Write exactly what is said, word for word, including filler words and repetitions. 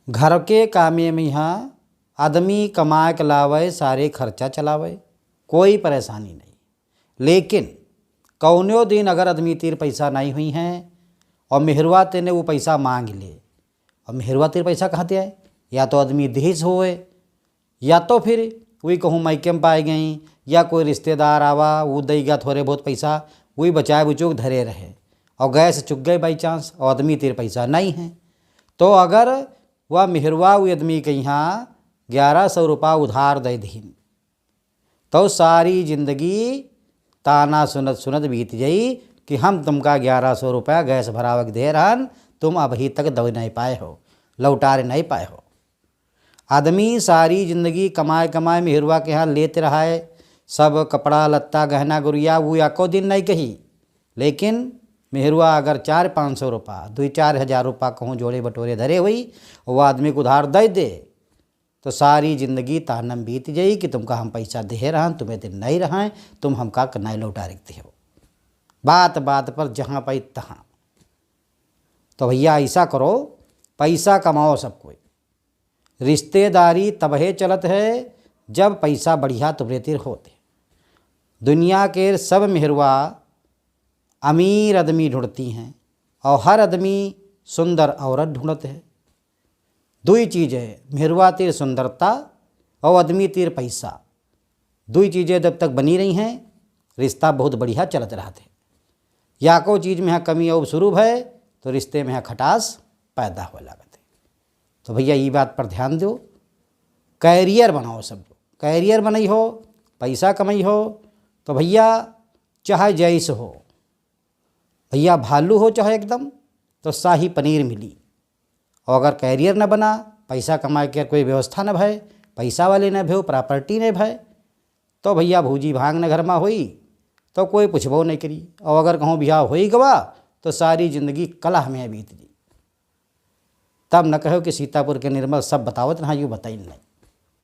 घर के कामे में यहाँ आदमी कमाए के लावे, सारे खर्चा चलावे, कोई परेशानी नहीं। लेकिन कौनो दिन अगर आदमी तीर पैसा नहीं हुई हैं और मेहरुआ तेने वो पैसा मांग ले, और मेहरुआ तीर पैसा कहाँ ते आए? या तो आदमी देहिस होए, या तो फिर वही कहूँ मायके में पाए गई, या कोई रिश्तेदार आवा, वो दई गा थोड़े बहुत पैसा, वही बचाए बुचुक धरे रहे, और गैस चुक गए by chance, और आदमी तीर पैसा नहीं है, तो अगर वह मेहरुआ वो आदमी के यहाँ ग्यारह सौ रुपया उधार दे दीन, तो सारी जिंदगी ताना सुनत सुनत बीत जाई कि हम तुमका ग्यारह सौ रुपया गैस भरावे के दे रहन, तुम अबही तक दे नहीं पाए हो, लौटारे नहीं पाए हो। आदमी सारी जिंदगी कमाए कमाए मेहरुआ के यहाँ लेत रहा है, सब कपड़ा लत्ता गहना गुरिया, वो याको दिन नहीं कही। लेकिन मेहरुआ अगर चार पाँच सौ रुपया, दुई चार हजार रुपया कहूँ जोड़े बटोरे धरे हुई, वो आदमी को उधार दे दे, तो सारी जिंदगी तानम बीत जाई कि तुमका हम पैसा दे रहन, तुम्हें दिन नहीं रहा, तुम हमका नहीं लौटा रखते हो। बात बात पर जहाँ पाई तहाँ। तो भैया ऐसा करो, पैसा कमाओ सब कोई। रिश्तेदारी तबहे चलत है जब पैसा बढ़िया तुमरे तीर होते। दुनिया के सब मेहरुआ अमीर आदमी ढूंढती हैं और हर आदमी सुंदर औरत ढूंढत है। दुई चीज है, मेहरुआ तीर सुंदरता और आदमी तीर पैसा। दुई चीजें जब तक बनी रही हैं, रिश्ता बहुत बढ़िया चलत रहत है। या को चीज में यहाँ कमी और शुरू है, तो रिश्ते में यहाँ खटास पैदा हो लागत है। तो भैया, ये बात पर ध्यान दो, career बनाओ सब लोग। Career बनई हो, पैसा कमाई हो, तो भैया, चाहे जैस हो, भैया, भालू हो चाहे एकदम, तो शाही पनीर मिली। और अगर career न बना, पैसा कमाए के कोई व्यवस्था न भय, पैसा वाले न भयो, property न भय, तो भैया, भूजी भांग न घर में होई, तो कोई पूछबो नहीं करी। और अगर कहूँ बियाह होई गवा, तो सारी जिंदगी कलह में बीत जी। तब न कहो कि सीतापुर के निर्मल सब बतावत रहा, यू बताइन नहीं।